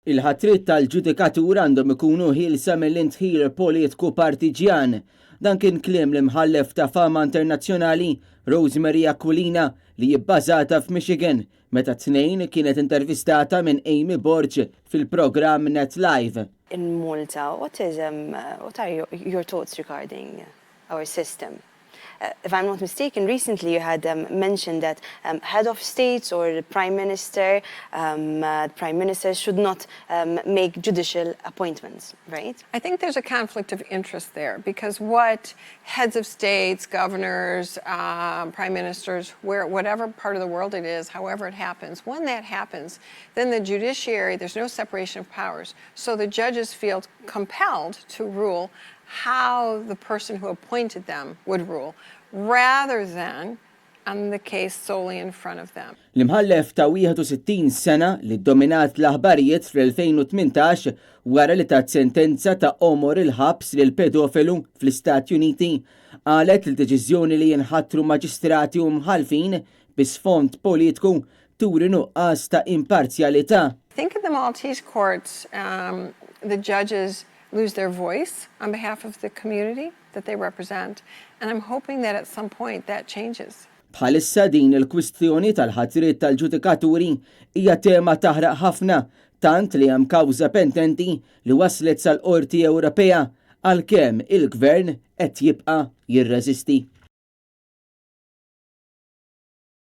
Il-ħatriet tal-ġudikatura għandhom ikunu ħielsa mill-indħil politiku partiġjan. Dan kien kliem l-imħallef ta' fama internazzjonali Rosemary Aquilina li hi bbażata f'Michigan meta t-Tnejn kienet intervistata minn Amy Borg fil-programm Net Live. In Malta, what are your thoughts regarding our system? If I'm not mistaken, recently you had mentioned that head of states or the prime minister, prime minister should not make judicial appointments, right? I think there's a conflict of interest there because what heads of states, governors, prime ministers, where whatever part of the world it is, however it happens, when that happens, then the judiciary, there's no separation of powers. So the judges feel compelled to rule how the person who appointed them would rule, rather than on the case solely in front of them. L-imħallef ta' 61 sena li ddominat l-aħbarijiet fl-2018 wara li tat sentenza ta' għomor il-ħabs lil pedofilu fl-Istati Uniti qalet li deċiżjoni li jinħatru maġistrati u mħallfin bi sfond politiku turi nuqqas ta' imparzjalità. I think in the Maltese courts, the judges lose their voice on behalf of the community that they represent, and I'm hoping that at some point that changes. Bħalissa din il-kwistjoni tal-ħatriet tal-ġudikaturi hija tema taħraq ħafna tant li hemm kawża pendenti li waslet sal-Qorti Ewropea għalkemm il-Gvern qed jibqa' jirreżisti.